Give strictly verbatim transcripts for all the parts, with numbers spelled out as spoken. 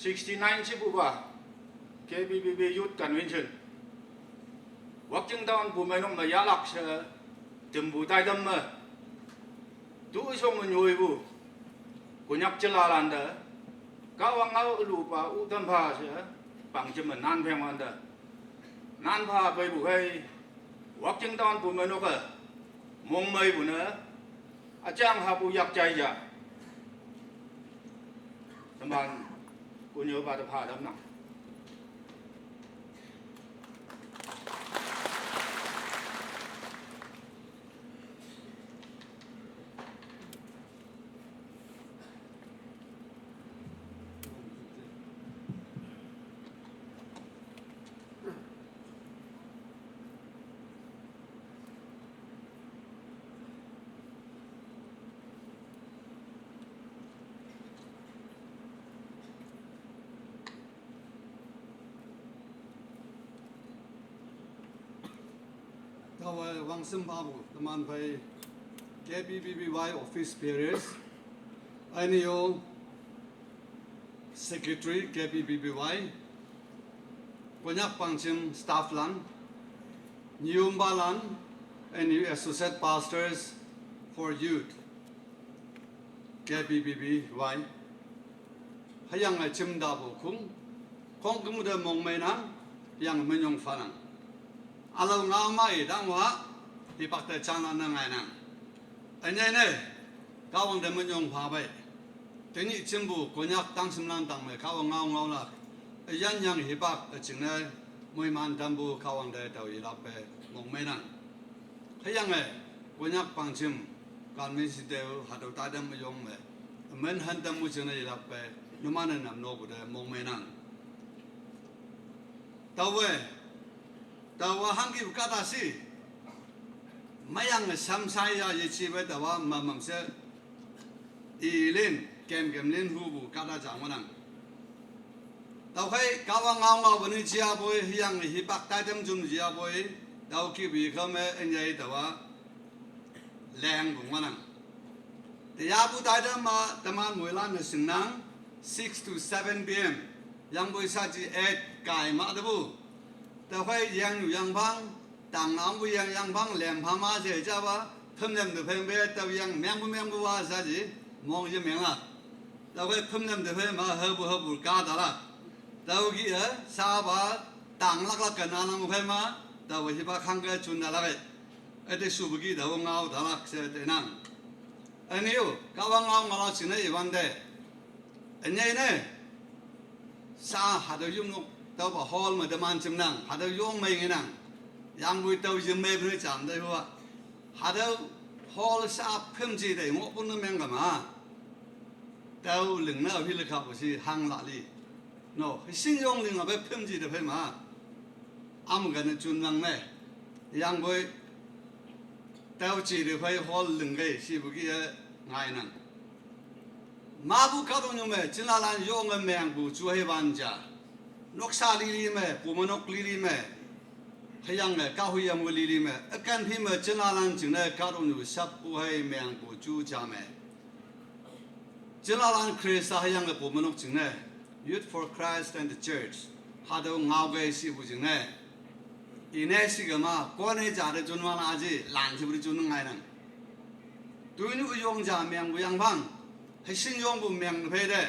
sixty-nine chibuba K B B B Youth Convention Wakching Town Bumenok me yalak she tembu taidam me tu shong me nyoibu Konyak chilalanda Kahwang ngao lupa u tampha she pangchim me nan pheng wanda nan pha peibu hei Wakching Town Bumenoke mongmeibu ne achang hapu yak chai ja. Teman kunyo ba de pha dam nang. Tawe wangsim babu teman phei K B B B Y office bearers, N U Secretary K B B B Y, Konyak pangchim staff lan, Nyumba lan, N U associate pastors for youth, K B B B Y. Hüyange chimdapu khong, khongküm te mongmeinang, hüyange minyong phanang. Ülao ngao mai dangwa, hipak te changlan ne ngainang. Ünyei ne, Kahwang te minyong pha pei. Tenyih chimpu Konyak tangshimlan tangme Kahwang ngao ngaolak. Üyan yang hipak üjingne, moiman tampu Kahwang te tao yilak pe mongmeinang. Hüyange, Konyak pangchim, kanmin siteu hatüo tatam üyong me, ümen hantam mu jingne yelak pe, numan-e namnopu te mongmeinang. Taowe, taowa hangki kahta shi, mayange shamsha ya yejipe taowa mamam she, ilin, kemkemlin hupu kahta ja ngohnang. Tüokhei Kahwang ngao ngaopu ne jiapoi, hüyange hipak taitam jum jiapoi, tüo kihpu kame ünyei taowa lengpu ngohnang. Teyapu taitam ma teman moilan-e shingnang, six to seven P M, yangpoi shaji eight kai ma tepu. Tüokhei yangyu yangphang, tang angpu yang yangphang lem phama she japa, phümlem te phei me tao yang mengpu mengpu wa shaji, mong ye menglak. Tüokhei phümlem te phei ma hepu hepu kahtalak. Tüoki-e, shapa, tang laklak ke nanang phei ma, taowe hipak hangke juntalak e. Üte shupu ki tao ngao talak she tenang. Ünyu, Kahwang ngao ngaolak jingne iwante. Ünyei ne, sha hatüo yumnok, taopa hall me teman jimnang, hatüo yong mei ngenang. Yangpoi tao yim meipu ne jam tei hua. Hatüo hall sha phümji tei ngohpu ne meng kama. Tao lingne aohi lekhapu shi hang la li. No, hüshin yong ling ape phümji te phei ma. Am gane junlang me. Yangpoi, tüo ji te phei hall lingkei shipu ki-e ngainang. Mapu kahtoknyu me, jinlalan yonge mengpu ju hei wan ja. Noksa lili me, pumeinok lili me, hüyange kahuyang we lili me, ükan phi me jinlalan jingne kahtoknyu shappu hei mengpu ju ja me. Jinlalan Khrista hüyange pumeinok jingne, Youth for Christ and the Church, hatüo ngaokei shipu jingne. Ine shikema, kone ja te junwala aji, lan shipu te jun ngainang. Toinyu yong ja mengpu yangphang, hüshin yongpu meng phei te,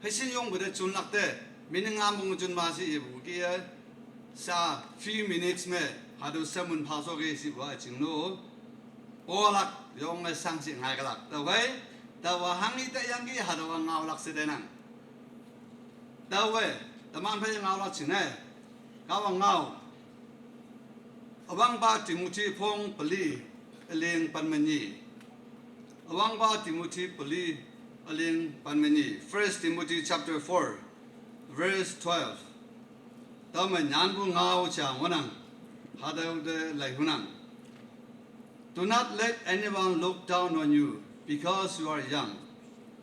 hüshin yongpu te junlak te, mining ngampu junma she ipu ki-e, sha few minutes me, hatüo sermon phaso ke shipu a jingno, olak yonge shangshi ngaikelak. Tüokhei, taowa hanghi teyangki hatüowa ngaolak she tenang. Taowe, teman phei ngaolak jingne, Kahwang ngao. Üwangpa Timothy phong peli, üleng pen me nyi. Üwangpa Timothy peli, üleng pen me nyi. First Timothy chapter four, verse twelve. Tüome nyanpu ngao ja ngohnang, hatüo te leihunang. Do not let anyone look down on you because you are young,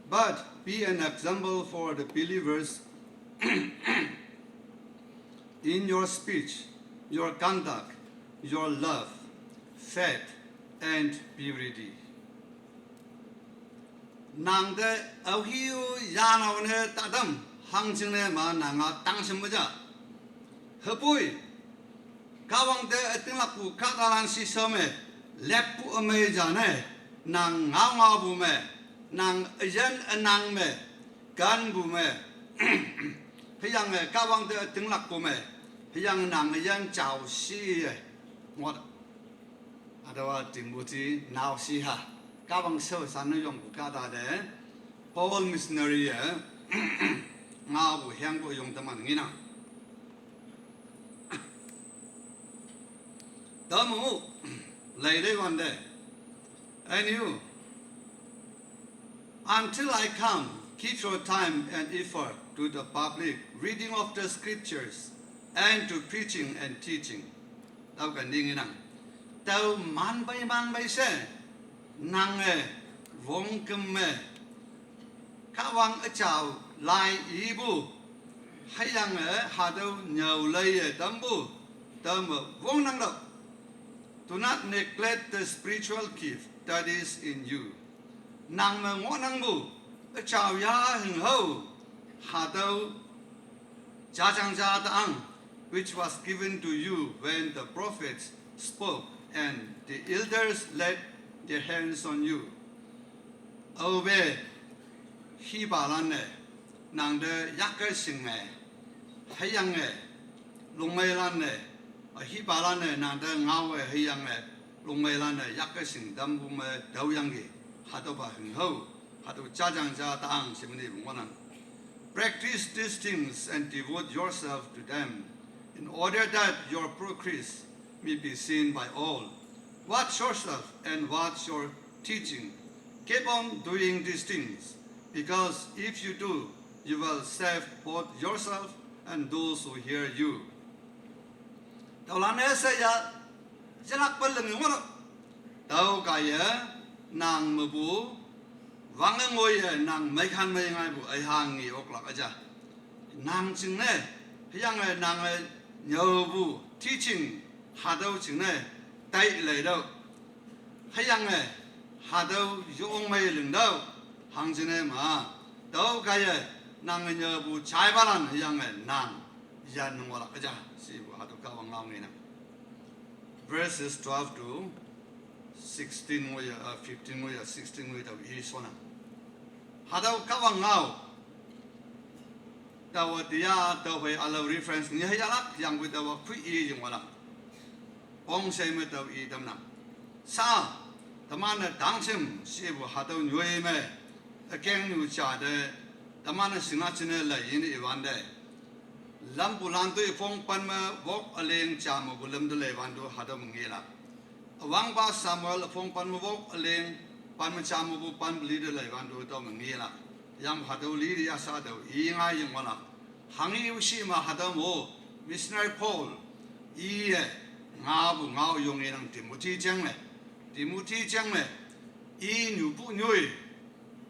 but be an example for the believers in your speech, your conduct, your love, faith, and purity. Nang te aohe-o yanao ne tatam, Hangjingne ma nanga tangshim maja. Hepoi. Kahwang te ütinglakpu kahtalan shisha me, leppu ümei ja ne, nang ngao ngaopu me, nang üyin ünang me, kanpu me, hüyange Kahwang te ütinglakpu me, hüyange nang üyin jao shi ye, ngot. Hatüowa Timothy naoshe ha, Kahwang shao shanne yongpu kahta te, Paul missionary ye, ngaopu hüyangpu yong teman ngenang. Tamu, lei lei wante. And you, until I come, give your time and effort to the public reading of the scriptures and to preaching and teaching. Tao ka ning nang. Tao man bai man bai she, nange, wongküm me, Kahwang üjao lai ipu, hüyange hatüo nyüo leiye tampu, tamme wongnang tüo. Do not neglect the spiritual gift that is in you. Nang me ngohnangpu, üjao ya hünghao, hatüo jajang ja tang, which was given to you when the prophets spoke and the elders laid their hands on you. Aope, hipalan-e, nangte yakke shinge, hüyange, longmeilan-e, hipalan-e nangte ngaowe hüyange, longmeilan-e yakke shing tampu me tüoyangki, hatüopa hünghao, hatüo jajang ja tang she meni ngohnang. Practice these things and devote yourself to them, in order that your progress may be seen by all. Watch yourself and watch your teaching. Keep on doing these things, because if you do, you will save both yourself and those who hear you. Tüolan-e she ya, yelakpe ling ngoh. Tüo kaiye, nang mepu, wange ngoiye nang meikhan mei ngaipu ühang nge oklak üja. Nang jingne, hüyange nange nyüopu teaching, hatüo jingne, tai leitüoh. Hüyange, hatüo yong mei lingtüoh, hangjingne ma, tüo kaiye, nange nyüopu jaipalan hüyange nang, yan ngohlak üja, shipu hatüo Kahwang ngao ngenang. Verses twelve to sixteen ngoiye, uh, fifteen ngoiye, sixteen ngoiye tao i shonnang. Hatüo Kahwang ngao. Taowa tiya, tüophei ülao reference nge hüyalak, yangpoi taowa khui i yingwalak. Pongshei me tao i tamnang. Sa, teman-e tangshim, shipu hatüo nyoi me, ükengnyu ja te, teman-e shinga jingne lei yin iwante. Lampu lan toi üpong pen me wok üleng ja mepu lam te leiwante hatüo me ngelak. Üwangpa Samuel üpong pen me wok üleng pen me ja mepu pen peli te leiwante tüo me ngelak. Yang hatüo li te yasha tüo i ngai yingwalak. Hanghe-o shi me hatüo mo, missionary Paul, iye, ngaopu ngao yong inang Timothy jeng me. Timothy jeng me, i nyupu nyoi,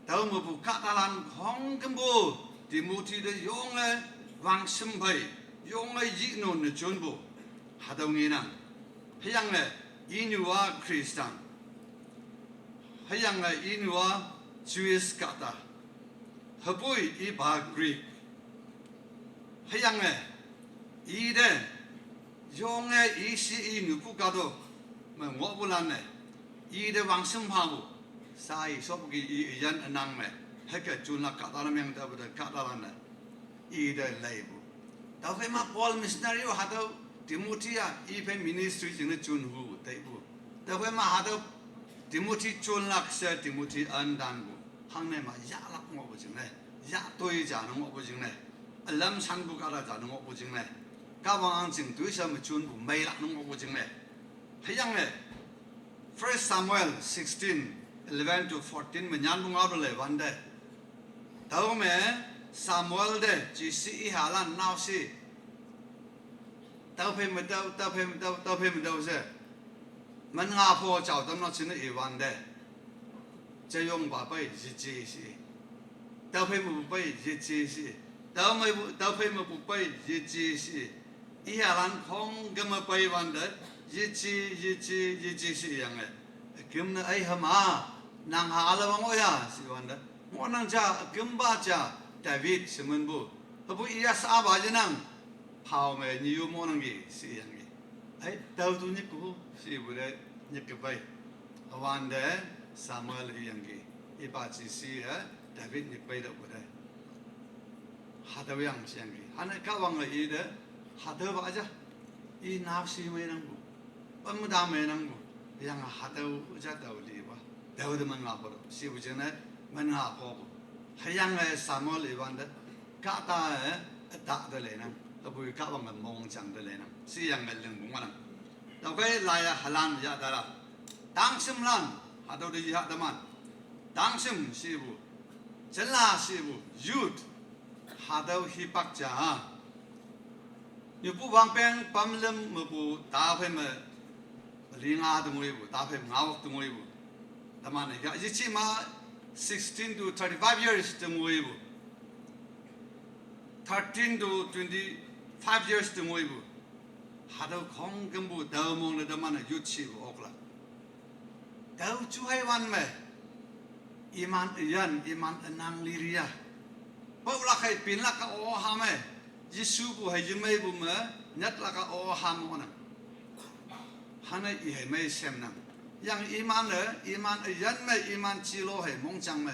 tüo mepu kahtalan khongkümpu, Timothy te yonge wangshim phei, yonge yihnone jonpu, hatüo ngenang. Hüyange, inyu-a Christian. Hüyange inyu-a Jewish kahta. Hüpoi ipa Greek. Hüyange, ite, yonge ishi inyupu kahtok, me ngohpulan-e, ite wangshim phapu, sa i shopki i üyin ünang me, hüke junlak kahtalan meng taopu te kahtalan-e, ite leipu. Tüophei ma Paul missionary-o hatüo Timothy-a iphei ministry jingne junpu teipu. Tüophei ma hatüo Timothy junlak she Timothy üntanpu. Hangne ma yahlak ngohpu jingne, yahtoi ja ne ngohpu jingne, ülam shanpu kahta ja ne ngohpu jingne, Kahwang ahngching toisha me junpu meilak ne ngohpu jingne. Hüyange, First Samuel sixteen, eleven to fourteen me nyanpu ngao te leiwante. Tüome Samuel te Jesse ihalan naoshe, tüophei me tüo, tüophei me tüo, tüophei me tüo she, men nga pho jao tamlak jingne iwante, jeyongpa pei yeje she, tüophei mepu pei yeje she, tüo meipu, tüophei mepu pei yeje she, ihalan khongküm me peiwante, yeje, yeje, yeje sheyange, üküm ne ei hüma, nang ha üla wang oya she wante, ngohnang ja, ükümpa ja, David she minpu, Hüpoi iya sa ba jenang. Phao me nyi yu mo nang ki, si yang ki. Ai, tao tu nyik ku, si bu de nyik ke bai. Awan de Samuel yang ki. Ipa chi si, eh, David nyik bai de bu de. Hatüo yang si yang ki. Hane Kahwang le i de, hatüo ba ja. I nap si mei nang bu. Pam da mei nang bu. Yang hatüo ja tao li ba. Tao de man nga bo. Si bu jeng ne, man nga ko bu. Hüyange Samuel iwante, kahta-e, üta te leinang, hüpoi Kahwange mongjang te leinang, shiyange lingpu ngohnang. Tüokhei laiya halan yahtalan, tangshimlan, hatüo te yah teman, tangshim shipu, jela shipu, youth, hatüo hipak ja. Nyupu wangpeng pamlüm mepu taphei me, linga te ngoipu, taphei me ngaowak te ngoipu. Teman-e ya, yeji ma sixteen to thirty-five years te ngoipu. Thirteen to twenty-five years te ngoipu. Hatüo khongkümpu tao mong te teman-e youth shipu oklak. Tüo juhei wan me, iman üyan, iman ünang liria. Paolak hei pinlak-a o ha me, Jesupu hei yemeipu me, nyatlak-a o ha me ngohnang. Hane i hei mei shemnang. Yang iman-e, iman üyan me, iman jilo hei mongjang me,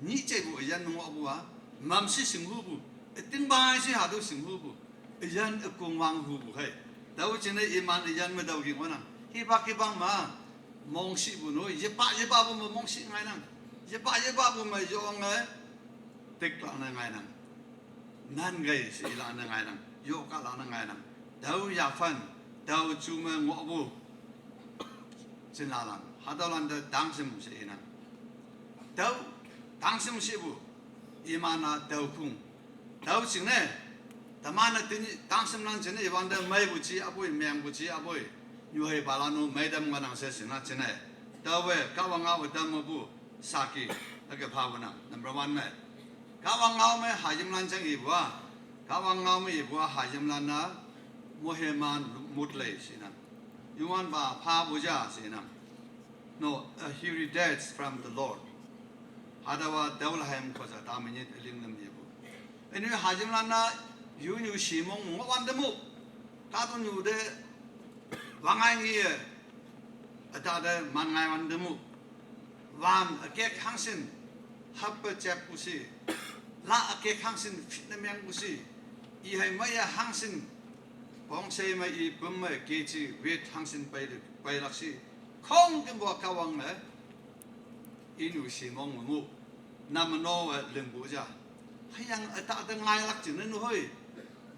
nyih jeipu üyan ngohpu-a, mamshe shinghupu, ütingpa she hatüo shinghupu, üyan ükongwang hupu hei. Tüo jingne iman üyan me tüo ki ngohnang. Hipak hipak ma, mongshipu no, yepa yepapu me mongshi ngainang. Yepa yepapu me yonge, tiklak ne ngainang. Nan kei she ilak ne ngainang, yokalak ne ngainang. Tüo yaphan, tüo ju me ngohpu. Jinlalan, hatüolan te tangshim she inang. Tüo, tangshim shepu, iman-a tüo khung. Tüo jingne, teman-e tenyih tangshimlan jingne iwante meipu ji apoi, mengpu ji apoi. Nyuheipalan-o meitam ngohnang she shinglak jingne. Taowe Kahwang ngao tam mepu, saki, hüke phapu nang, number one me. Kahwang ngao me hayimlan jang ipu-a, Kahwang ngao me ipu-a hayimlan-a, moheman mutlei shinang. Youngwanpa phapu ja shinang. No, a heritage from the Lord. Hatüowa tüo lahem khoja ta me nyit üling lam yepu. Ünyu hayimlan-a, yunyu shimong ngohwante mu. Kahtoknyu te, wangngai ngiye, üta te man ngaiwante mu. Wan ükek hangshin, happe jeppu she. La ükek hangshin, fitne mengpu she. I hei meiye hangshin, pongshei me i püm me K G weight hangshin peile, peilak she. Khongkümpu-a Kahwange, inyu shimong me mu. Nam no-e lingpu ja. Hüyange üta te ngailak jingne nu hoi.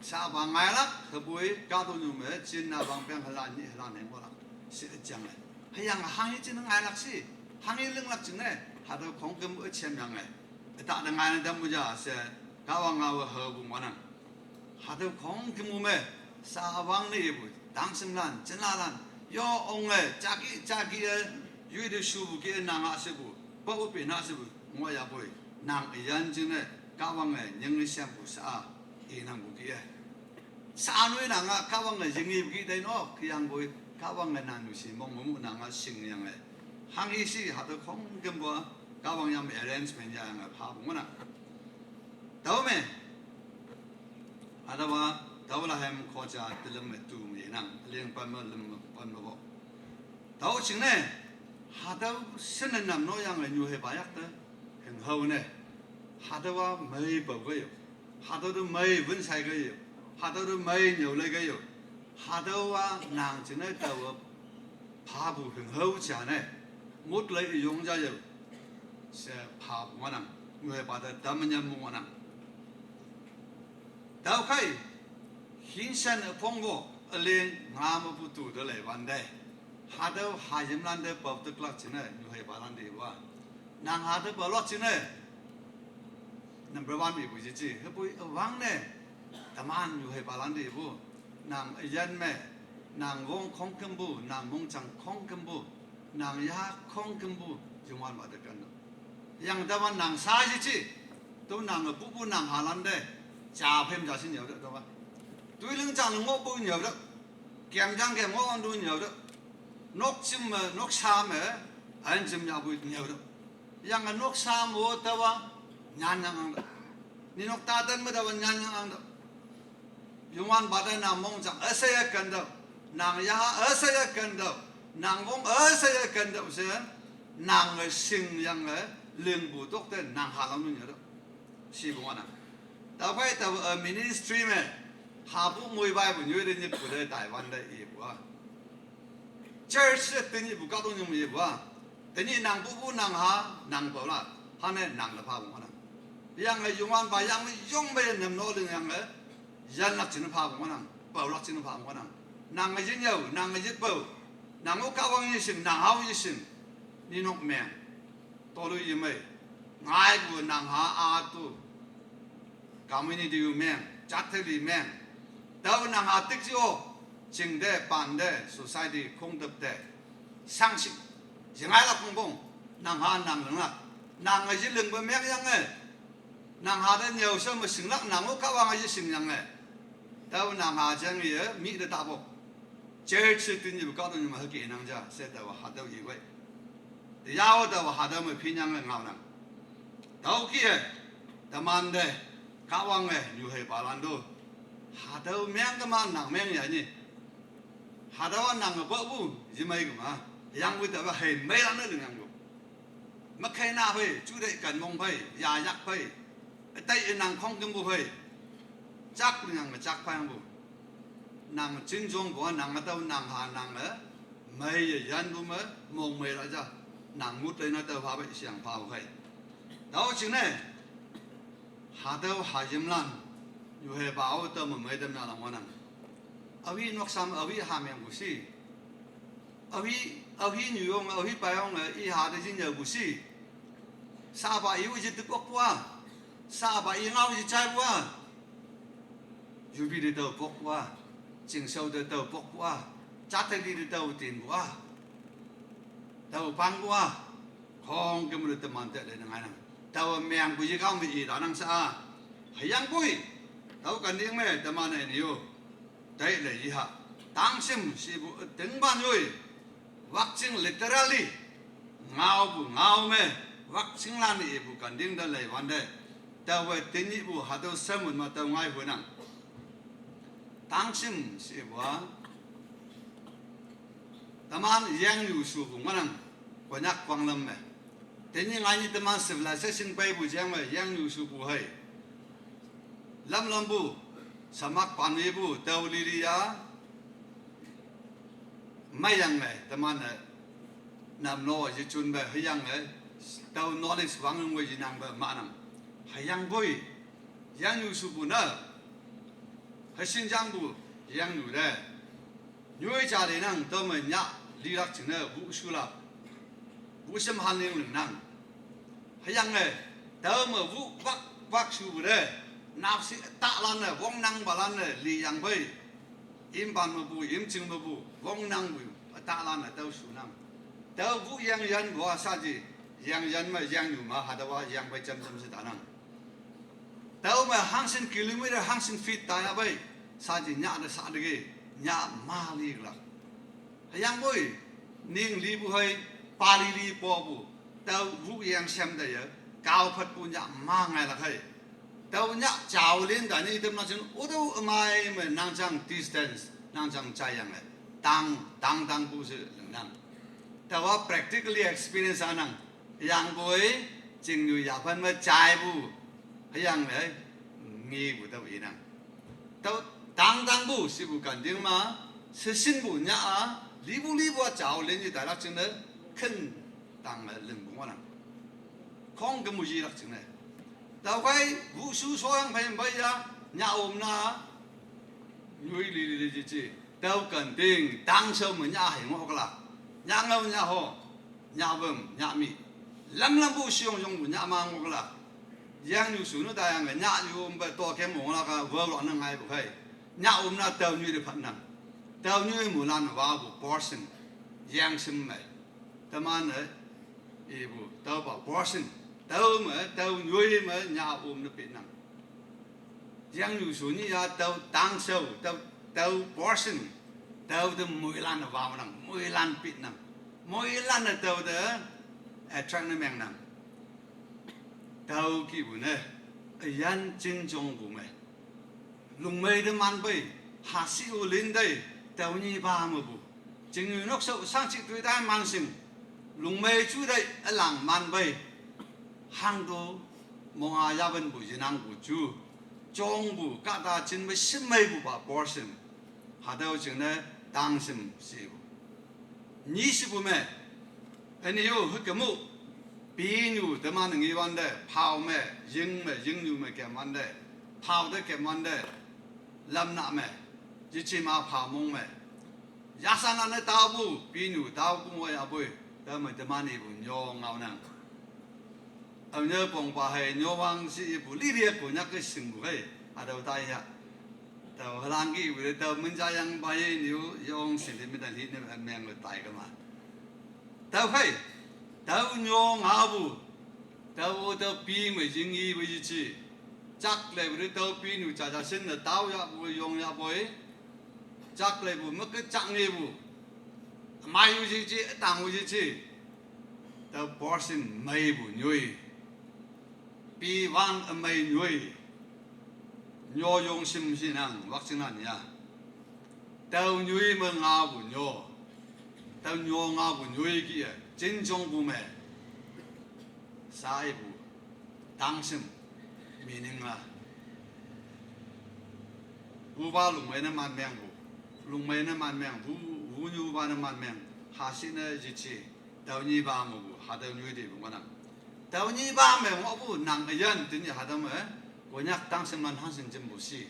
Shapa ngailak, hüpoi kahtoknyu me, jinna wangpeng halan nyih halan ne ngohlak. She üjange. Hüyange hanghe jingne ngailak she. Hanghe linglak jingne, hatüo khongküm üjemyange. Üta te ngaine tampu ja she, Kahwang ngaowe hepu ngohnang. Hatüo khongkümpu me, sha wang ne ipu, tangshimlan, jinlalan, yo onge, jaki, jaki-e, yoi te shupu ke nang-a shepu, pa-o pe na shepu, ngohyapoi, nang üyan jingne, Kahwange nying shempu sha-a, inangpu ke-e. Sha noi nang-a, Kahwange yingepu ke tei no, hüyangpoi, Kahwange nang nu shimong mepu nang-a shingyange. Hanghe she hatüo khongkümpu-a, Kahwang yam arrangement yayange phapu ngohnang. Tüome, hatüowa, tüo lahem khoja telüm me tu me yenang, ling pan me lüm me pan me po. Tüo jingne, hatüo shinne nam noyange nyuheipa yakte, hünghao ne. Hatüowa mei pao keiyo. Hatüo te mei wünshai keiyo. Hatüo te mei nyüolei keiyo. Hatüowa nang jingne taowe phapu hünghao ja ne. Mutlei üyong ja yo. She phapu ngohnang. Nyuheipa te tam nyam ngohnang. Tüokhei, hinshan üpong wo, üling nga mepu tu te lei wante. Hatüo hayimlan te pao tiklak jingne, nyuheipalan te iwa. Nang hatüo paolak jingne. Number one ipu yeji, hüpoi üwangne. Teman nyuheipalan te ipu. Nang üyan me, nang wong khongkümpu, nang mongjang khongkümpu, nang ya khongkümpu, Youngwanpa te ken no. Yang taowa nang sha yeji, tüo nange pupu nang halan te, ja phei ja shi nyüo te taowa. Toiling jang ngohpu nyüo te, kem jang kem ngohwante nyüo te, nok jim me, nok sha me, ün jim yahpu nyüo te. Yange nok sha mo taowa, nyan nyan ang te. Ninok taten me tawen nyan yang ang dau. Youngwanpa te nang mongjang üshei üken tüo, nang yaha üshei üken tüo, nang wong üshei üken tüo she, nange shingyange lingpu tok te nang halam nu nyatüoh. Shipu ngohnang. Tüokhei taowe, eh, ministry me, hapu moiwaipu nyoi te nyippu te Taiwan te ipu a. Church she tenyihpu kahtoknyu me ipu a. Tenyih nang pupu nang ha, nang paolak. Hane nang te phapu ngohnang. Hüyange Youngwanpa yang me yong me nem no lingyange, yanlak jingne phapu ngohnang, paolak jingne phapu ngohnang. Nange yinyüo, nange yipao, nang-o Kahwang yeshing, nang hao yeshing. Ninok meng, toloiye mei, ngaipu nang ha atu, community-u meng, jat te li meng, tao nang ha tik ji-o, ching te, pan te, society khongtep te, shangshih, yengailak pongpong, nang ha nang linglak, nange yelingpe mengyange, nang ha te nyüo she me shinglak nang-o Kahwange yeshingyange, tao nang ha jang ye mi te tapo. Church she tenyihpu kahtoknyu me hüke nang ja she taowa hatüo iwei. Teyao taowa hatüo me phinyange ngaonang. Tüokih-e, temante, Kahwange nyuheipalan to, hatüo meng teman nang meng ya nyi. Hatüowa nange popu, yemei kema, yangpoi taowa hei meilan ne lingyangpu. Mekhei na phei, juteih ken mong phei, yayak phei, ütai inang khongkümpu phei, jak lingyang me jak phei yangpu. Nang jinjongpu a nang tüo nang ha nange, meiye yanpu me, mongmeilak ja, nang mut lei na tüo pha pei sheang pha phei. Tüo jingne, hatüo hayimlan, nyuheipa-o tüo me mei tam nalam ngohnang. Aohi noksam, aohi hamengpu shi. Aohi, aohi nyuyong, aohi payong, eh, i ha te yinyaopu shi. Shapa i-o yete pokpu a. Shapa i ngao yejaipu a. Yupi te tao pokpu a. Chingshao te tao pokpu a. Jat te li te tao tinpu a. Tao pangpu a. Khongküm te teman te lei ne ngainang. Taowe mengpu yekao me i lanang sha a. Hüyangpoi, tao kanting me teman-e ni-o, tai lei yeha, tangshim shepu ütingpa nyoi, Wakching literally, ngaopu ngao me, Wakchinglan-e ipu kanting te leiwante, taowe tenyihpu hatüo sermon me tao ngai honang. Tangshim shepu a, teman yangnyu shupu ngohnang, Konyak wanglam me. Tenyih ngainyih teman civilization peipu jeng me yangnyu shupu hei, lamlampu, samak panwipu tao lili a, meiyange teman-e, namno yejun pe hüyange, tao knowledge wangyong we yenang pe mahnang. Hüyangpoi, yangnyu shupu ne, heshinjangpu yangnyu te, nyoi ja linang tüome nyah lilak jingne wushulak, wushem hanling lingnang. Hüyange, tüome wu wak wak shupu te, napshi ütahlan-e, wongnangpalan-e liyangpei, impan mepu, imching mepu, wongnangpu, ütahlan-e tüo shunang. Tüo wu yangyanpu a shaji, yangyan me yangnyu me hatüowa yangphei jamjam she tanang. Tüome hangshin kilometer, hangshin feet tayapei, shaji nyah te sha teke, nyah ma lilak. Hüyangpoi, ning lipu hei, pa lili popu, tüo wu yang shem te ye, kao phatpu nyah ma ngailak hei. Tüo nyah jao lin ta ni tem na jin, ütüo ümei me nangjang distance, nangjang jaiyange, tang, tang tangpu she lingnang. Taowa practically experience anang. Hüyangpoi, chingnyu yaphan me jaipu, hüyange, ngepu tüo inang. Tüo tang tangpu shepu kanting ma, sheshinpu nyah a, lipu lipu a jao lin ye tailak jingne, khen tang me lingpu ngohnang. Khongküm mu yilak jingne, tüokhei wushu shoyang phei pei ya, nyah omna, nyoi lili le jeje, tüo kanting tangshao me nyah hei ngohlak, nyah ngao nyah ho, nyah wüm nyah mi, lamlampu sheyong yongpu nyah ma ngohlak. Yangnyu shu nu tayange nyah yu ompe tokem onglak a world ne ngaipu khei, nyah omna tüo nyoi te phatnang. Tüo nyoi mulan wapu portion, yangshim mei, teman-e ipu tüopa portion, tüo me tüo nyoi me nyah om ne pehnang. Yangnyu shu nyih a tüo tangshao, tüo, tüo portion, tüo te moilan-e waonang, moilan pehnang, moilan-e tüo te attract ne mengnang. Tüo kihpu ne, Ayan chinchong bu me. Lungmei de man bei, hasi u lin dei, tau nyi ba me bu. Ching yu nok sau sang chik tui dai man sing. Lungmei chu dei, alang man bei. Hang du, mong a ya ben bu, yinang bu chu. Chong bu, kata chin me sim mei bu ba portion. Hadau ching ne, tang sim si bu. Nyi si bu me. Ani yu, hu ke mu. Pi nyu, de man ngi wan de, pao me, ying me, ying nyu me ke man de. Pao de ke man de. Lam na me. Ji chi ma pao mong me. Ya sa na ne tau bu, pi nyu, tau bu mo ya bu. De me de man i bu nyo ngau nang. Au nyo pong pa hei, nyo wang si i bu, li ria ku nyak ke sing bu hei. Hadau tai ya. Tau halang ki bu, tau men ja yang ba ye niu, yong si de me da li ne meng le tai ka ma. Tau hei, tau nyo nga bu, tau tau pi me jing yi bu yi chi. Chak le bu tau pi nu cha cha sin na tau ya bu yong ya boi. Chak le bu me ke chak ngi bu. Mai yu yi chi, tang yu yi chi. Tau portion mai bu nyui. Pi wan a mai nyui. Nyo yong sim si nang, wak sing nan ya. Tau nyui me nga bu nyo. Tau nyo nga bu nyui ki ya. Chin chong bu me. Sa i bu. Tang sim. Meaning la. Bu ba lung mei na man meng bu. Lung mei na man meng bu. Bu nyu ba na man meng. Ha si na ji chi. Tau nyi ba mo bu. Ha tau nyui di bu nang. Tau nyi ba me mo bu nang ayan tin ya ha tau me. Ko nyak tang sim man hang sin jim bu si.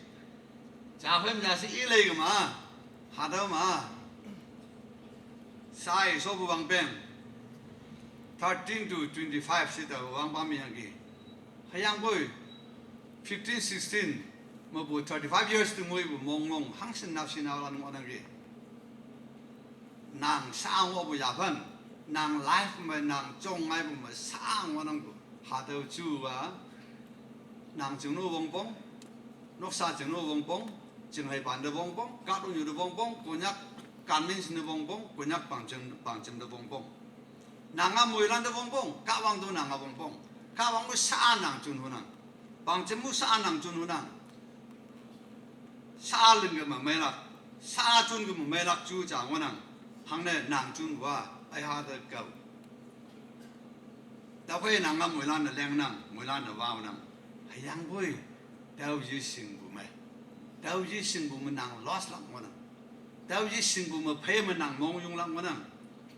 Cha hwem ya si i lei ke ma. Ha tau ma. Sai so bu bang peng. Thirteen to twenty-five si tau bang pa mi yang ki. Hayang boi. Fifteen, sixteen. Ma bu thirty-five years tu ngui bu mong mong. Hang sin nap sin nau lan mo nang ki. Nang sa ngo bu ya phan. Nang life me nang chong ngai bu me sa ngo nang bu. Ha tau chu wa. Nang chung nu wong pong. Nok sa chung nu wong pong. Chung hai pan de wong pong. Ka lu nyu de wong pong. Ko nyak kan min sin de wong pong. Ko nyak pang chung, pang chung de wong pong. Nang a mui lan de wong pong. Ka wang du nang a wong pong. Ka wang mu sa nang chun hu nang. Pang chung mu sa nang chun hu nang. Sa ling ke ma mei lak. Sa chun ke ma mei lak chu cha ngo nang. Hang ne nang chun wa. Ai ha de kau. Tau kei nang a mui lan de leng nang. Mui lan de wau nang. Hayang bui. Tau yi sing bu mei. Tau yi sing bu me nang loss lak ngo nang. Tau yi sing bu me pei me nang mong yung lak ngo nang.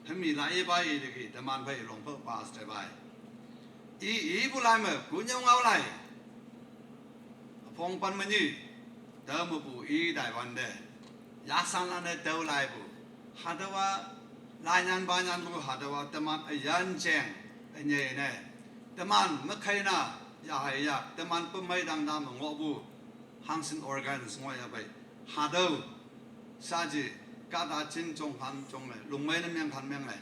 Hemi la i bai i de ki, de man pei long pei pastor bai. I, i bu lai me, ku nyong ngau lai. Apong pan me nyi, tau me bu i dai wan de. Ya san la ne tau lai bu. Ha de wa, lai nyan ba nyan bu, ha de wa, de man a yan cheng, a nye ne. De man, me kai na, ya hai ya, de man pe mei dang da me ngo bu. Hang sin organs ngo ya bai. Ha dau. Sa ji, ka da chin chong han chong le. Lung mei ne meng han meng le.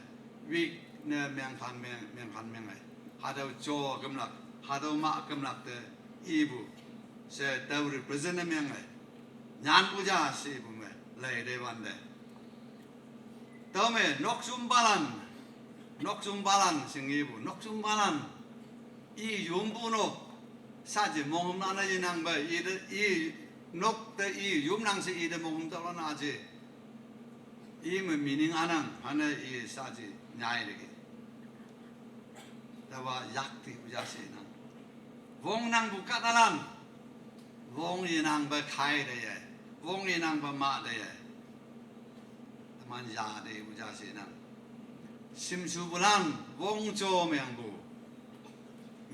Week ne meng han meng, meng han meng le. Ha dau cho gam lak. Ha dau ma gam lak de. I bu. Se dau represent ne meng le. Nyan bu ja si bu me. Lei de wan de. Tau me, nok sum balan. Nok sum balan, sing i bu. Nok sum balan. I yum bu nok. Sa ji mong hum na na yi nang ba. I de, i nok de i yum nang si i de mong hum ta la na ji. I me meaning anang. Hane i sa ji nyai de ki. Tau wa yak ti bu ja si nang. Wong nang bu ka ta lan. Wong yi nang ba kai de ye. Wong yi nang ba ma de ye. Teman ya de bu ja si nang. Sim su bu lan wong cho meng bu.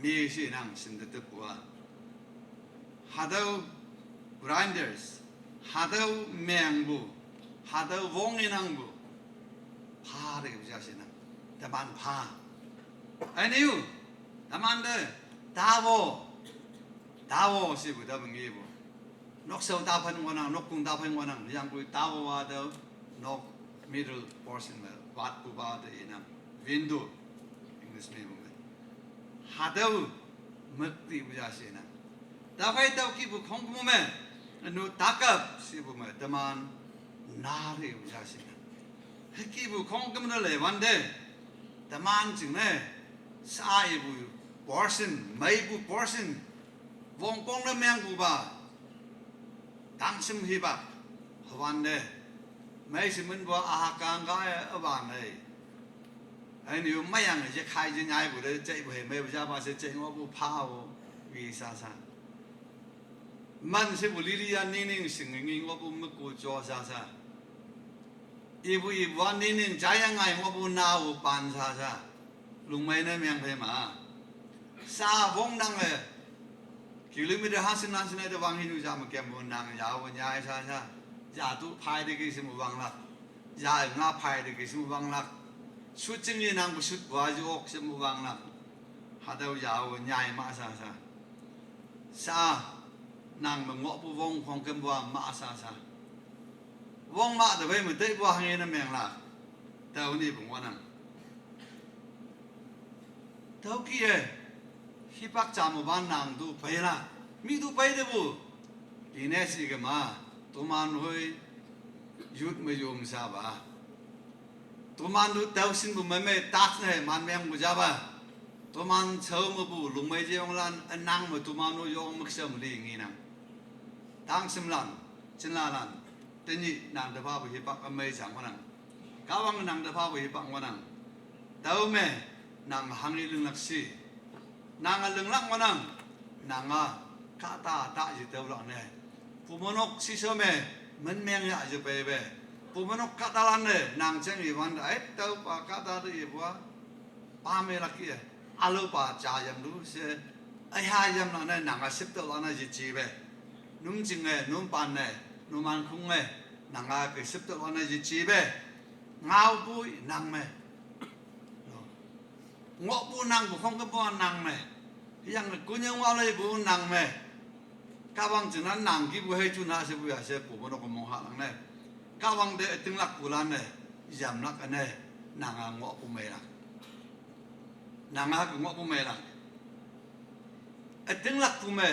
Mi si nang sim de te bu a. Ha dau grinders. Ha dau meng bu. Ha dau wong yi nang bu. Pa de bu ja si nang. Teman pa. Ai niu. Teman de. Da wo. Da wo si bu da bu ngi bu. Nok sau ta phan ngo nang, nok kung ta phan ngo nang, yang kui ta wa wa de, nok middle portion me, wat ku ba de i nang, window, English me bu me. Ha dau, mek ti bu ja si nang. Ta fai tau ki bu khong bu me, nu ta kap si bu me, teman, na ri bu ja si nang. He ki bu khong kem de le wan de, teman jing ne, sa i bu portion, mei bu portion, Wongpong ne mengpupa, tangsim hipak, hwan ne. Mei simin bua ahakang ka e awan e. Ai ni yu mayang je khai je nyai bu de, je bu he mei bu ja ba se je ngo bu pa wo, wi sa sa. Man se bu lili ya ning ning sing ngi ngo bu me ku jo sa sa. Ibu ibu a ning ning ja yang ngai ngo bu na wu pan sa sa. Lungmei ne meng phe ma. Sa wong nang e. Kilometer ha sin nan sin de wang hin u ja ma kem bu nang ya wu nyai sa sa. Ja tu phai de ki sim wang lak. Ja nga phai de ki sim wang lak. Sut ching ni nang bu sut bua ju ok sim wang lak. Ha dau ya wu nyai ma sa sa. Sa nang me ngo bu wong khong kem bua ma sa sa. Wong ma de wei me de bua hang ye ne meng lak. Dau ni bu ngo nang. Tao ki e, hipak cha mo ban nang du pai la. Mi du pai de bu. Di ne si ke ma, tuman hui, yut me yum sa ba. Tuman du tao sin bu me me tak ne man meng bu ja ba. Tuman chao me bu lung mei je yong lan, an nang me tuman du yong mek sem li ngi nang. Tang sim lan, chin la lan, teni nang de pa bu hipak a mei jang wa nang. Kawang nang de pa bu hipak wa nang. Tao me, nang hang i ling lak si. Nang a ling lak wa nang. Nang a, ka ta ta ji tao lak ne. Pu monok si so me, men meng ya ji pe be. Pu monok ka ta lan ne, nang cheng i wan ai tao pa ka ta de i bua. Pa me lak ki e. Alo pa cha yam du se. Ai ha yam na ne, nang a sip tao la na ji chi be. Num ching e, num pan ne, num an khung e. Nang a ke sip tao la na ji chi be. Ngau bui nang me. Ngo bu nang bu khong ke bu nang me. Yang ku nyang wa lei bu nang me. Kawang ching nan nang ki bu hei chu na se bu ya se pu monok ko mong ha lang ne. Kawang de ting lak bu lan ne. Yam lak ne. Nang a ngo bu mei lak. Nang a ke ngo bu mei lak. E ting lak bu me.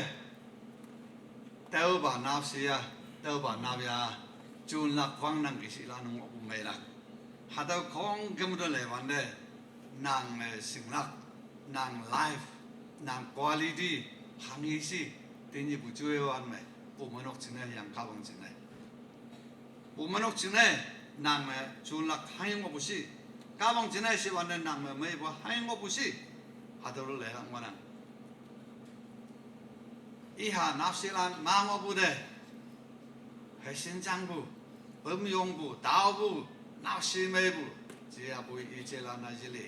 Tao ba nau si ya. Tao ba nau ya. Chun lak wang nang ki si la nang ngo bu mei lak. Ha tao khong ke mu de le wan de. Nang e sing lak. Nang life. Nang quality. Hang i si. Teni bu ju e wan me. Pu monok ching ne yang kawang ching ne. Pu monok ching ne, nang me chun lak hang yong bu si. Kawang ching ne si wan ne nang me mei bu hang yong bu si. Ha tao lu le lang wa nang. I ha nau si lan ma ngo bu de. Hei sin chang bu. Pum yong bu, tao bu, nau si mei bu. Ji a bu i che la na ji li.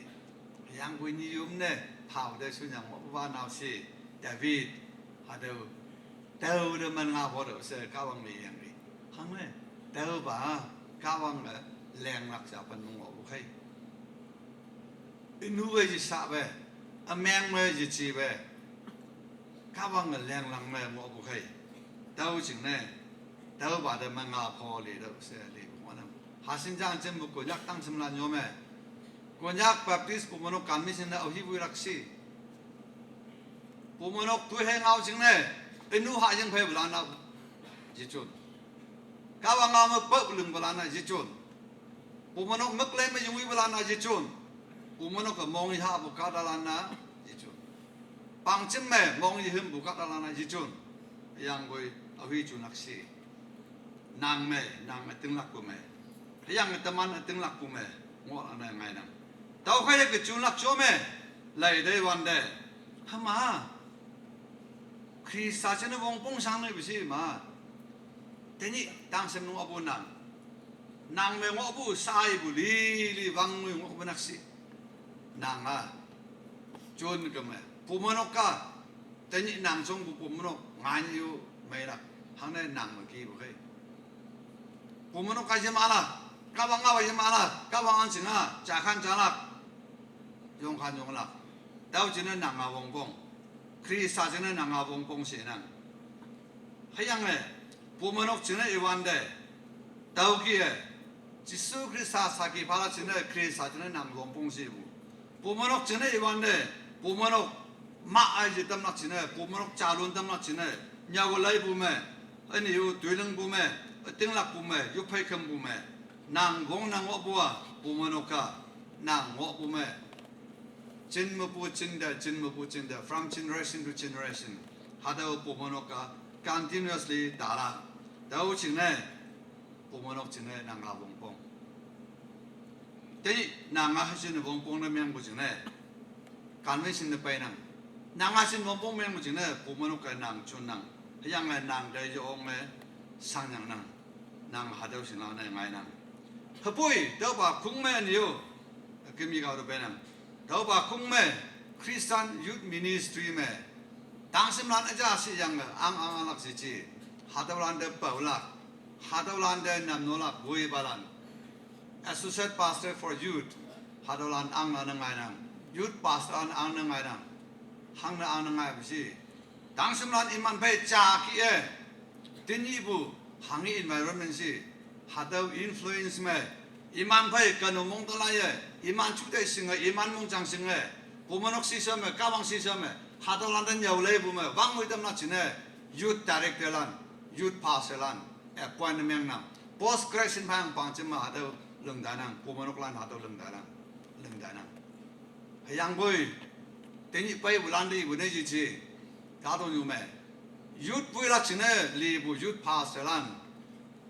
Yang bu ni yum ne, pao de su nyang ngo bu wa nau si. David, ha tao. Tao de man nga pho de se kawang mi yang mi. Hang ne, tao ba, kawang e, leng lak ja pan mong o bu khai. Inu we ji sa be, a meng we ji chi be. Kawang e leng lang me mo bu khai. Tao ching ne, tao ba de man nga pho li de se li bu mo nam. Ha sin jang chen bu ko yak tang sim lan yo me. Ko yak Baptist bu mo no kan mi sin de o hi bu rak si. Pu monok tu he ngau ching ne, inu ha jing phe bu lan na ji chun. Kawang ngau me pe bu ling bu lan na ji chun. Pu monok mek le me jung wi bu lan na ji chun. Pu monok ke mong i ha bu ka da lan na ji chun. Pang chim me mong i him bu ka da lan na ji chun. Yang bui a wi chun lak si. Nang me, nang a ting lak bu me. Yang a teman a ting lak bu me. Ngo la ne ngai nang. Tao khai ke chun lak cho me. Lai dei wan de. Hama. Krista chen wong pong sang ne bi si ma. Teni tang sem nung abu nang. Nang me ngo bu sai bu li li wang ngui ngo bu nak si. Nang a. Chun ke me. Pu monok ka. Teni nang chong bu pu monok ngan yu mei lak. Hang ne nang me ki bu khai. Pu monok ka yem a lak. Kawang ngau yem a lak. Kawang an ching a. Cha khan cha lak. Yong khan yong lak. Tao ching ne nang a wong pong. Krista ching ne nang a wong pong si nang. Hei yang e. Pu monok ching ne i wan de. Tao ki e. Jisu Krista sa ki pa la ching ne Krista ching ne nang wong pong si bu. Pu monok ching ne i wan de. Pu monok ma ai ji tam lak ching ne. Pu monok cha lun tam lak ching ne. Nya wo lai bu me. Ani yu tui leng bu me. A ting lak bu me. Yu phei kem bu me. Nang wong nang wo bu a. Pu monok ka. Nang wo bu me. Chin mo bu chin de, chin mo bu chin de. From generation to generation. Hatüo Pumonok-a continuously talak. Tüo jingne, Pumonok jingne nang-a wongpong. Tenyih nang-a hüshin wongpong ne mengpu jingne, convention ne peinang. Nang-a shin wongpong mengpu jingne, Pumonok-e nang junnang. Hüyange nang te yonge shangyangnang. Nang hatüo shinlan ne ngainang. Hüpoi, tüopa kong me nyo, kemi kao te peinang. Tüopa kong me, Christian Youth Ministry me, tangshimlan üja shiyange, ang anglak shiji, hatüolan te paolak, hatüolan te namnolak woipalan, Associate Pastor for Youth, hatüolan angne ngainang, Youth Pastorlan angne ngainang, hangne angne ngaipu shi, tangshimlan iman phei ja kih-e, tenyihpu, hanghi environment shi, hatüo influence me, iman phei kano mong te laiye, iman jute shinge, iman mongjang shinge, Pumonok shisha me, Kahwang shisha me, hatüolan te nyüo leipu me, wangmoi tamlak jingne, youth directorlan, youth pastorlan appoint ne mengnang. Post graduation phang pang jim me hatüo lingtanang, Pumonoklan hatüo lingtanang, lingtanang. Hüyangpoi, tenyih peipulan te ipu ne yeji, kahtoknyu me, youth puilak jingne lipu youth pastorlan,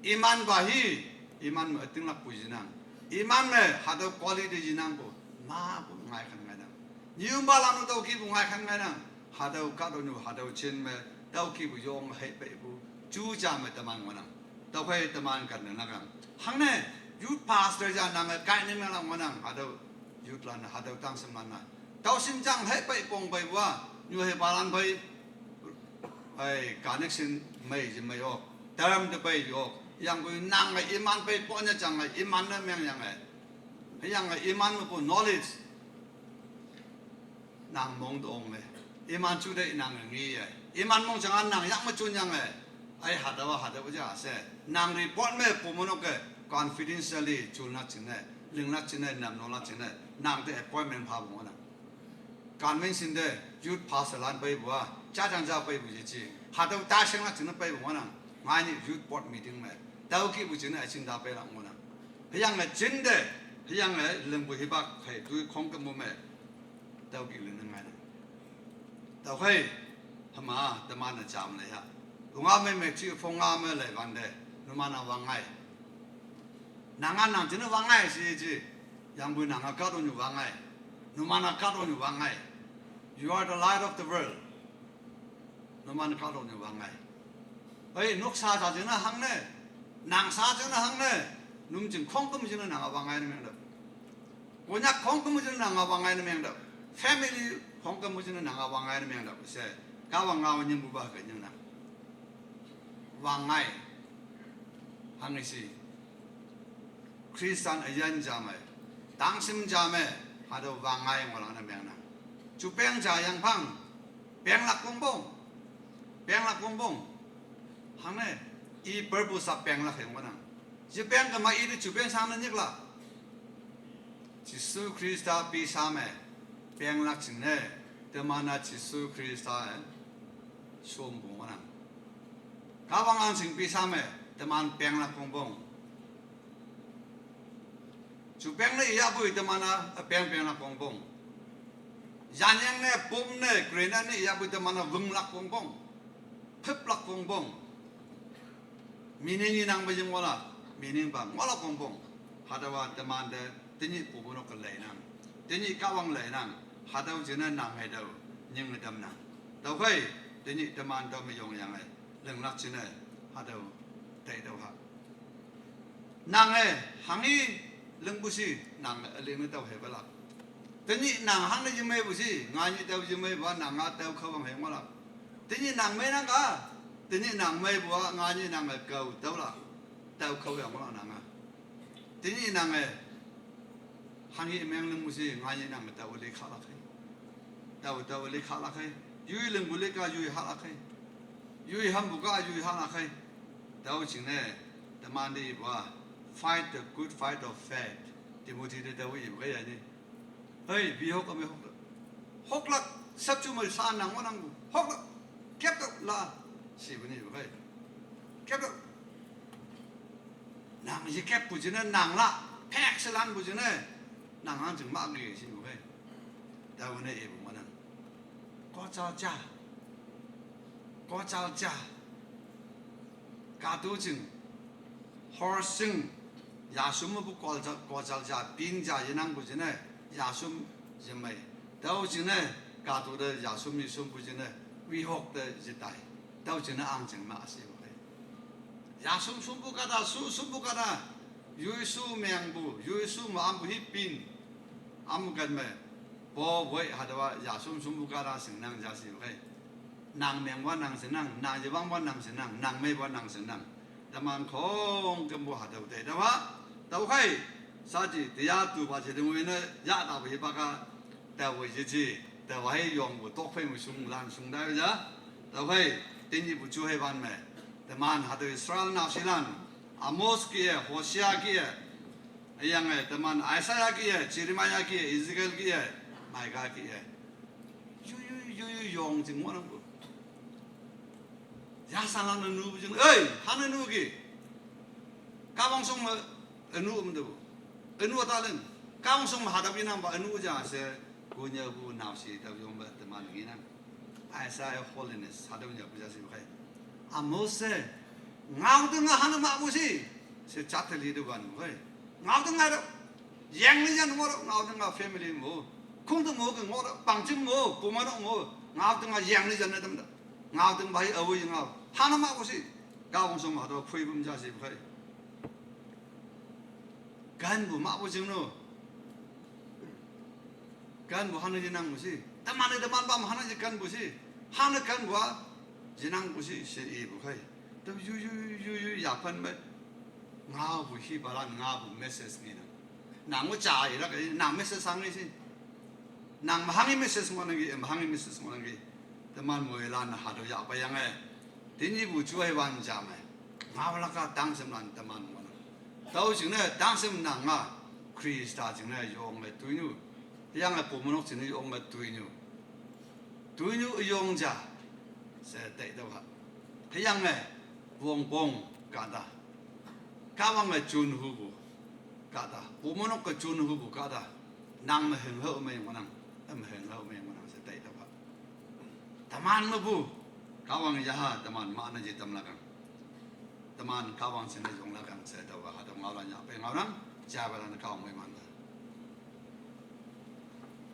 iman pa hi, iman me ütinglakpu yenang. Iman me hatüo quality yenangpu, mapu ngaikhan ngainang. Nyumpalan-o tüo kihpu ngaikhan ngainang. Hatüo kahtoknyu, hatüo jin me, tüo kihpu yong hei peipu, ju ja me teman ngohnang. Tüokhei teman kan ne nakang. Hangne, youth pastor ja nange kai ne menglak ngohnang, hatüo youthlan, hatüo tangshimlan-a. Tüo shingjang hei pei pong peipu-a, nyu heipalan phei, ai, connection mei je mei ok, term te pei ok. Hüyangpoi nange iman pei ponne jange, iman ne mengyange. Hüyange iman mepu knowledge nang mong te ong me. Iman jute nang ngiye. Iman mongjang-a nang yak me junyange. Ai hatüowa hatüo ja she, nang report me Pumonok-e confidentially julak jingne, linglak jingne, namnolak jingne, nang te appointment phapu ngohnang. Convention te youth pastorlan peipu-a, jajang ja peipu yeji, hatüo ta shinglak jingne peipu ngohnang. Ngainyih youth board meeting me, tüo kihpu jingne üjing ta peilak ngohnang. Hüyange jinte, hüyange lingpu hipak phei toi khongkümpu me, tüo kih linne ngainang. Tüokhei, hüma teman-e jam lei ha, punga me me chi phonga me leiwante, numan-a wangngai. Nang-a nang jingne wangngai shi yeji, hüyangpoi nang-a kahtoknyu wangngai. Numan-a kahtoknyu wangngai. You are the light of the world. Numan kahtoknyu wangngai. Hei, noksa ja jingne hangne, nang sha jingne hangne, num jing khongküm jingne nang-a wangngai ne mengtüoh. Konyak khongküm jingne nang-a wangngai ne mengtüoh. Family khongküm jingne nang-a wangngai ne mengtüoh she, Kahwang ngao nyingpupa ke nyingnang. Wangngai. Hanghe shi, Christian üyin ja me, tangshim ja me, hatüo wangngai ngohlak ne mengnang. Ju peng ja yangphang, penglak wongpong, penglak wongpong. Hangne, i purpose-a penglak hei ngohnang. Ye peng kema ite ju peng shangne nyiklak. Jesu Khrista pisha me, penglak jingne, teman-a Jesu Khrista-e, shompu ngohnang. Kahwang ahngching pisha me, teman penglak wongpong. Ju peng ne iyahpoi teman-a, üpeng penglak wongpong. Yanyang ne, bomb ne, grenade ne iyahpoi teman-a wünglak wongpong. Phüplak wongpong. Meaning inang pe ying ngohlak, meaning pa ngohlak wongpong. Hatüowa temante, tenyih Pumonok ke leinang. Tenyih Kahwang leinang. Hatüo jingne nang hei tüo, nyinge tamnang. Tüokhei, tenyih teman tüo me yongyange, linglak jingne, hatüo, teitüoh ha. Nange, hanghi, lingpu shi, nange üling ne tüo heipalak. Tenyih nang hangne yemeipu shi, nganyih tüo yemeipu-a nang-a tüo khao wang hei ngohlak. Tenyih nang meinang ka, tenyih nang meipu-a nganyih nange kao tüolak, tüo khao yang ngohlak nang-a. Tenyih nange, hanghi meng lingpu shi, nganyih nange tao üli khahlak hei. Tao, tao üli khahlak hei. Yoi lingpu lika yoi hahlak hei. Yoi hampu ka yoi hahlak hei. Tüo jingne, temante ipu-a, fight the good fight of faith. Timothy te tao ipu kaiye ni. Hei, wi hok ame hok. Hoklak, sapju me sha nang ngohnangpu. Hoklak, keptüoh la. Shipu ni ipu kei. Keptüoh. Nang yekeppu jingne nang la, phek shelanpu jingne, nang hangjing ma nge shipu kei. Taowe ne ipu ngohnang. Ko ja ja. Kocal ja. Katu jing. Horse jing. Yasum bu kocal, kocal ja, pin ja yenang bu jine. Yasum jemai. Tau jine, katu de yasum yisum bu jine. Wihok de jitai. Tau jine ang jing ma asi bu kai. Yasum sum bu kata, su sum bu kata. Yui su meng bu, yui su ma am bu hi pin. Am kan me. Po wei hadawa yasum sum bu kata sing nang ja si bu kai. Nang meng wa nang senang, nang yewang wa nang senang, nang mei wa nang senang. Teman kong kembu hadau te dawa. Tau kai. Saji tia tu ba je dengwe ne ya ta ba hi ba ka. Tau wei je ji. Tau wei yong bu tok fei mu sung lan sung dai ja. Tau kai. Tin yi bu ju hei ban me. Teman hadau Israel nao silan. Amos ki e, Hosea ki e. Yang e, teman Isaiah ki e, Jeremiah ki e, Ezekiel ki e, Micah ki e. Yu yu yu yu yong jing mo nang bu. Ya san lan nu bu jing. Ei, han nu ki. Ka bang song ma nu um de bu. Nu ta len. Ka bang song ma hadap inang ba nu ja se. Ku nya bu nao si ta yong ba teman ngi nang. Isaiah holiness hadap nya bu ja si bu kai. Amos se. Ngau de nga han ma bu si. Se chat li de ban bu kai. Ngau de nga de. Yang ni jan mo ngau de nga family mo. Kung de mo ke ngo de. Pang jing mo. Pu ma de mo. Ngau de nga yang ni jan de dam de. Ngau de ba hi a bu ngau. Han ma bu si. Ka bang song ma hadap phui bum ja si bu kai. Kan bu ma bu jing no. Kan bu hana jinang bu si. Teman ni teman bam hana ji kan bu si. Hana kan bu a jinang bu si se i bu kai. Tau yu yu yu yu ya pan me. Ngau bu hi balan ngau bu message ni na. Nang wo ja i la kai nang message sang ni si. Nang ma hangi message mo nang ki, ma hangi message mo nang ki. Teman mo i lan na hadau ya ba yang e. Tin yi bu ju hei wan ja me. Ngau la ka tang sem lan teman mo nang. Tau jing ne tang sem nang nga. Krista jing ne yong me tui nu. Yang e pu mo nok jing ne yong me tui nu. Tui nu yong ja. Se te tau ha. Hei yang e. Wong bong ka da. Ka wang e jun hu bu. Ka da. Pu mo nok ke jun hu bu ka da. Nang me heng ho me mo nang. Em heng ho me mo nang se te tau ha. Teman me bu. Ka wang ya ha teman ma na ji tam la kang. Teman ka wang sin na yong la kang se tau ha. Tau ngau la nya pe ngau nang. Ja ba la na ka wang me man da.